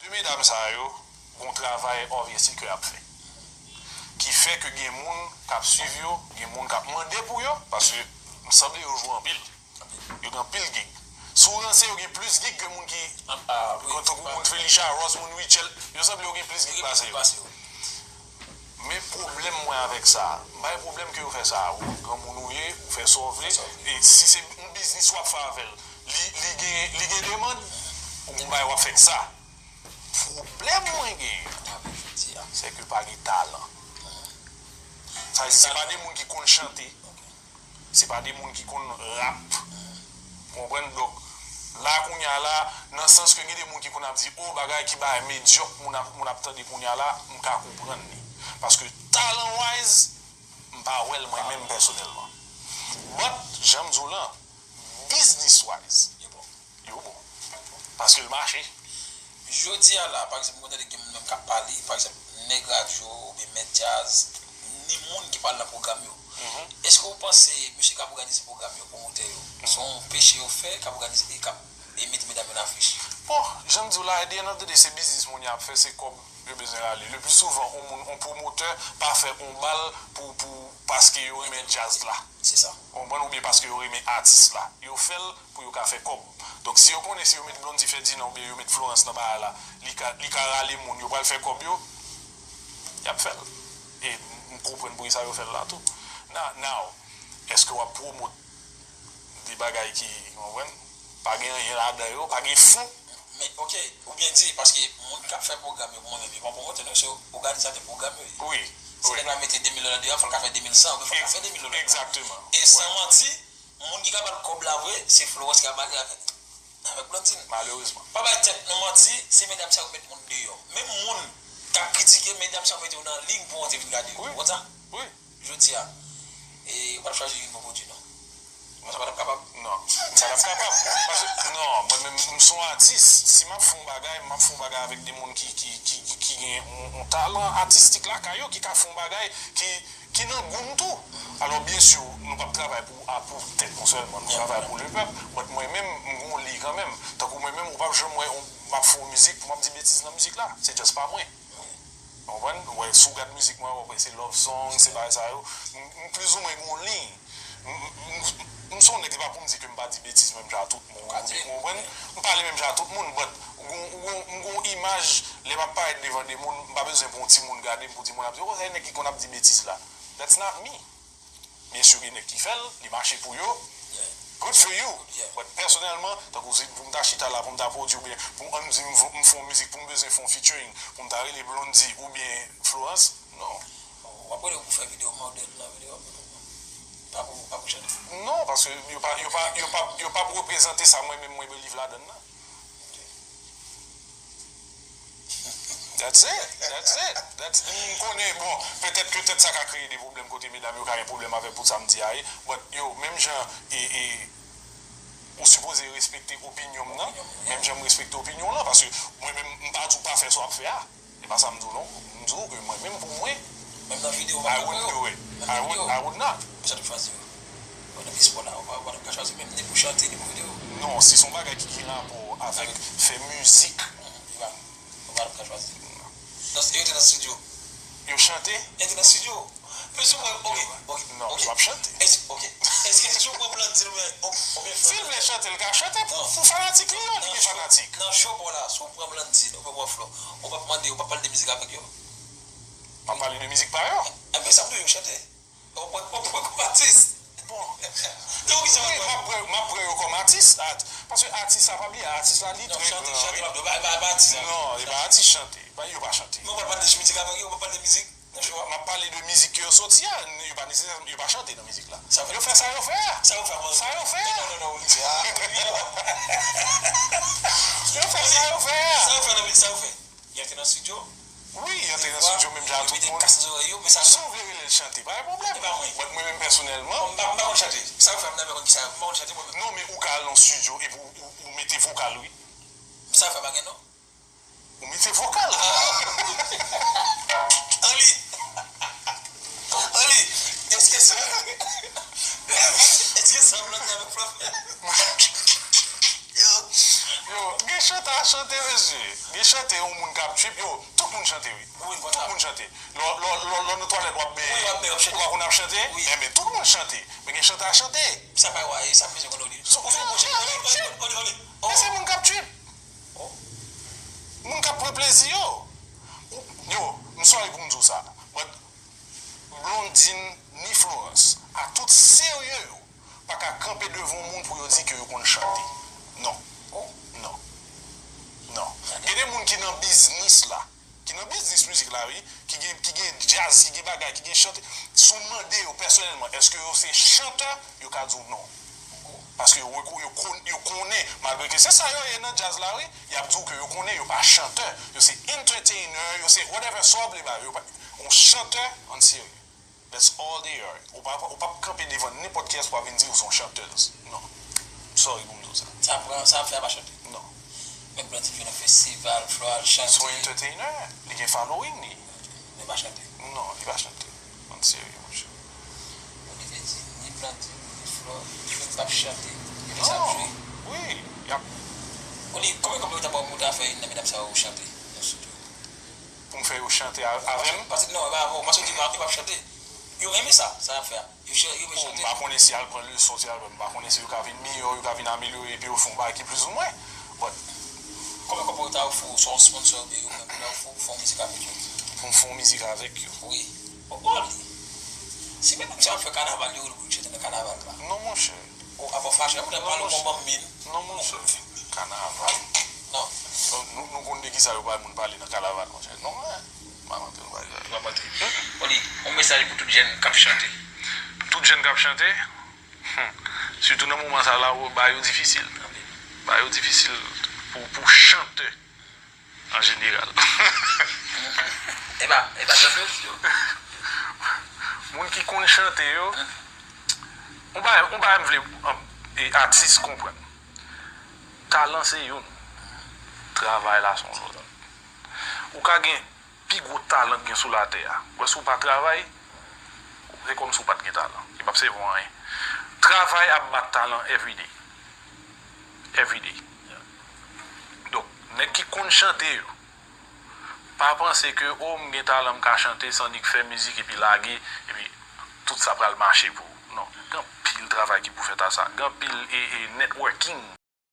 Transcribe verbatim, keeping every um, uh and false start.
De medam sa yo, gon travay obviously ke y ap fè. Ki fè ke gen moun k ap swiv yo, gen moun k ap mande pou yo, paske m sanble yo jwe anpil. Yo gen anpil gig. Si w ranse, yo gen plis gig ke moun ki, ah, wi, tankou moun Felicia Ross, moun Rachel, yo sanble yo gen plis gig pase yo. Men pwoblèm mwen avèk sa, m pa gen pwoblèm ke yo fè sa. Ou granmoun ou ye, ou fè sa w vle. E si se yon biznis w ap fè avè l, li, li gen, li gen demann, ou gon bagay w ap fè ak sa. Pwoblèm mwen genyen, se ke pa gen talan. Sa vle di, se pa de moun ki konn chante. Se pa de moun ki konn rap. Ou konprann? Donk, la kounye a la, nan sans ke gen de moun ki konn ap di, o, bagay ki bagay medyòk moun ap, moun ap tande kounye a la, m ka konprann li. Paske talan wise, m pa wè l mwen menm pèsonèlman. But, jan m di w lan, business wise, yo bon. Paske l mache. Jodi a la, pa egzanp, mwen tande gen moun menm k ap pale, pa egzanp, nèg radyo oubyen mèt djaz, ni moun ki pral nan pwogram yo. Èske w panse mesye k ap òganize pwogram yo, pwomotè yo, se yon peche yo fè, k ap òganize, e k ap, e mete medam yo nan afich? Bon, jan m di w la, at the end of the day, se biznis moun y ap fè, se kòb yo bezwen rale. Le pli souvan, yon moun, yon pwomotè pa fè yon bal pou, pou, paske yo renmen djaz la. Se sa. Ou konprann? Oubyen paske yo renmen atis la. Yo fè l pou yo ka fè kòb. Donk, si yo konnen si yo met Blondy Ferdinand oubyen yo met Florence nan bagay la, li ka, li ka rale moun, yo pral fè kòb yo, y ap fè l. E m konprann poukisa yo fè l la tou. Now, now, èske w ap pwomot de bagay ki, w konprann, pa gen anyen ladan yo, pa gen fon? Men, oke, ou byen di, paske moun k ap fè pwogram yo, pou mwen menm, yo pa pwomotè, non, se òganizatè pwogram yo ye. Wi, si wi. Nèg la mete de mil dola deyò, fò l ka fè de mil san, oubyen fò l ka fè de mil dola. Egzakteman. E san manti, moun ki ka ba l kòb la vre, se Florence ki ka ba l avèk, avèk Blondine. Malerezman. Pa bay tèt nou manti, se medam sa yo met moun deyò. Menm moun k ap kritike, medam sa yo mete yo nan liy pou w antre vin gade yo. Wi. Ou konn sa? Wi. Jodi a, e, ou p ap chwazi youn pou pwodui, non. Ou pa t ap kapab? Non, m pa t ap kapab. Paske, non, mwen menm, m se yon atis. Si m ap fè yon bagay, m ap fè yon bagay avèk de moun ki, ki, ki, ki, ki gen yon, yon talan atistik lakay yo, ki ka fè yon bagay ki, ki nan gou m tou. Alò, byen si, nou p ap travay pou, a, pou tèt nou sèlman, nou travay pou lepèp. But mwen menm, m gen yon liy kanmenm. Tankou mwen menm, ou p ap janm wè yon, m ap fè yon mizik pou m ap di betiz nan mizik la. Se just pa mwen. Ou konprann? Ou wè, si w gad mizik mwen, w ap wè se love song, se bagay sa yo. M, m plizoumwen gen yon liy. M, m, m, m se yon nèg, se pa pou m di ke m pa di betiz menm jan a tout moun. Ou konprann? M pale menm jan a tout moun, but m gon, m gon, m gon imaj, lè m ap parèt devan de moun, m pa bezwen pou yon timoun gade m pou timoun ap di, o, se nèg ki konn ap di betiz la. That's not me. Byen si gen nèg ki fè l, li mache pou yo. Good for you. But pèsonèlman, tankou si pou m ta chita la, pou m ta pwodui oubyen pou ann di m, m fè yon mizik pou m bezwen fè yon featuring, pou m ta rele Blondy oubyen Florence, non. W ap rele yo pou fè videyo modèl nan videyo, pa pou, pa pou chante. Non, paske yo pa, yo pa, yo pa, yo p ap reprezante sa mwen menm mwen believe ladann nan. That's it. That's it. That's, m konnen, bon, petèt ke tèt sa ka kreye de pwoblèm kote medam yo ka gen pwoblèm avè pou sa m di a ye, but yo, menm jan, e, e, ou sipoze respekte opinyon m nan, menm jan m respekte opinyon w lan, paske mwen menm, m pa di w pa fè sa w ap fè a. Se pa sa m di w non. M di w ke mwen menm pou mwen, menm nan videyo, I wouldn't do it. I would, I would not. Ou sa te chwazi yo? Ou nan espò la, ou pa, ou pa t ap ka chwazi menm ni pou chante, ni pou videyo. Non, si se yon bagay ki gen rapò avèk fè mizik. Ou pa, ou pa t ap ka chwazi. Non. Yo te nan estidyo. Yo chante? Yo te nan estidyo. Men si w pran, oke, oke, non, oke. Yo p ap chante. Èske, oke. Èske si w pran Blondine oubyen, oubyen si l vle chante, l ka chante pou, pou fanatik li yo, li gen fanatik. Nan show pa w la, si w pran Blondine oubyen w pran Flo, ou p ap mande, ou p ap pale de mizik avèk yo? M ap pale de mizik pa yo. Enben, sa m di w, yo chante. Ou pran, ou pran kòm atis. Bon. Donk, wi, m ap pran, m ap pran yo kòm atis. At-, paske atis la, pa bliye, atis la, li trè gran, wi. Non, chante, chante, pa, pa, pa atis la. Non, e pa atis chante. Pa, yo pa chante. Men ou pa pale de mizik avèk yo, ou pa pale de mizik nan show a? M ap pale de mizik ke yo soti a, yo pa nesesè, yo pa chante nan mizik la. Yo fè sa yo fè a. Sa yo fè a? Sa yo fè a. Non, non, non, non, Olivier. Yo fè sa yo fè a. Sa yo fè nan mizik, sa yo fè? Yo te nan estidyo? Wi, yo te nan estidyo menm jan ak tout moun. Yo mete kas nan zòrèy yo, men sa. Si w vle rele l chante, pa gen pwoblèm. E pa mwen. But mwen menm pèsonèlman. Bon, m pa, m pa konn chante. Sa yo fè a, m ta konn ki sa, m pa konn chante mwen menm. Non, men ou ka al nan estidyo epi ou, ou, ou mete vokal, wi. Sa yo fè a pa gen non? Ou mete vokal. Anli. Anli. Èske sa, èske sa Blondie avèk Flo fè? Yo, gen chante a chante, mesye. Gen chante yon moun k ap trip, yo, tout moun chante, wi. Tout moun chante. Lè w nan twalèt, w ap benyen, ou pa konn ap chante? Enben, tout moun chante. Men gen chante a chante. Sa pa wè, sa bezwen konn oli. Ou fè yon pwojè. Oli, oli, oli, oli. Men se moun k ap trip. Moun k ap pran plezi yo. Yo, m sòri pou m di w sa. But Blondine ni Florence, a tout serye yo, pa ka kanpe devan yon moun pou yo di ke yo konn chante. Non. Non. Non. Gen de moun ki nan biznis la, ki nan biznis mizik la, wi, ki gen, ki gen djaz, ki gen bagay, ki gen chante. Si w mande yo pèsonèlman, èske yo se chantè, yo ka di w non. Paske yo, yo, yo kon- yo konnen, malgre ke se sa yo ye nan djaz la, wi, y ap di w ke yo konnen, yo pa chantè, yo se entertainer, yo se whatever sa w vle ba yo, yo pa, yon chantè, an serye. That's all they are. Ou pa, ou p ap kanpe devan nenpòt kiyès pou w ap vin di ou se yon chantèz. Non. Sorry pou m di w sa. Sa pran, sa ap fè a pa chante. Non. Men Blondine jwe nan festival, Flo al chante. Se yon entertainer. Li gen following li. Men pa chante. Non, li pa chante. An serye, monchè. Ou li te di, ni Blondine, ni Flo, yo menm p ap chante. Yo te sa ap jwe. Wi, y ap. Ou li, konbyen kòb yo ta ba w pou w ta fè youn nan medam sa yo chante nan estidyo? Pou m fè yo chante a- avè m? Paske, non, e pa avè w. Paske w di Marco p ap chante. Yo renmen sa, sa y ap fè a. Yo chè- yo renmen chante. Bon, m pa konnen si y al pran leson, si y al pran, m pa konnen si yo ka vin miyò, yo ka vin amelyore, epi yo fè yon bagay ki plizoumwen. But konbyen kòb pou yo ta ofri w, swa yon sponsor, oubyen yo menm pou yo ofri w pou fè yon mizik avèk yo? Pou m fè yon mizik avèk yo? Wi. Bon, bon, li. Si medam sa ap fè kanaval, yo, yo chante nan kanaval la. Non, monchè. O, apa fache, ou ta pale w konprann min. Non, monchè. Kanaval. Non. Nou, nou konn de kisa yo bay moun pale nan kanaval, monchè. Non, men. M ap antre nan bagay. M ap antre. Oli, yon mesaj pou tout jèn k ap chante. Tout jèn k ap chante? Hmm. Sitou nan moman sa la, ou, ba yo difisil. Ba yo difisil pou, pou chantè. An jeneral. E pa, e pa chantèz yo. Moun ki konn chante yo, yon bagay, yon bagay m vle, e, atis konprann. Talan se youn. Travay la se yon lòt. Ou ka gen pi gwo talan k gen sou latè a. Wè, si w pa travay, se kòmsi w pa t gen talan. Li p ap sèvi w anyen. Travay ap bat talan everyday. Everyday. Donk, nèg ki konn chante yo, pa panse ke, o, m gen talan, m ka chante, san nik fè mizik epi lage, epi tout sa pral mache pou ou. Non, gen anpil travay ki pou fèt a sa. Gen anpil, e, e, networking.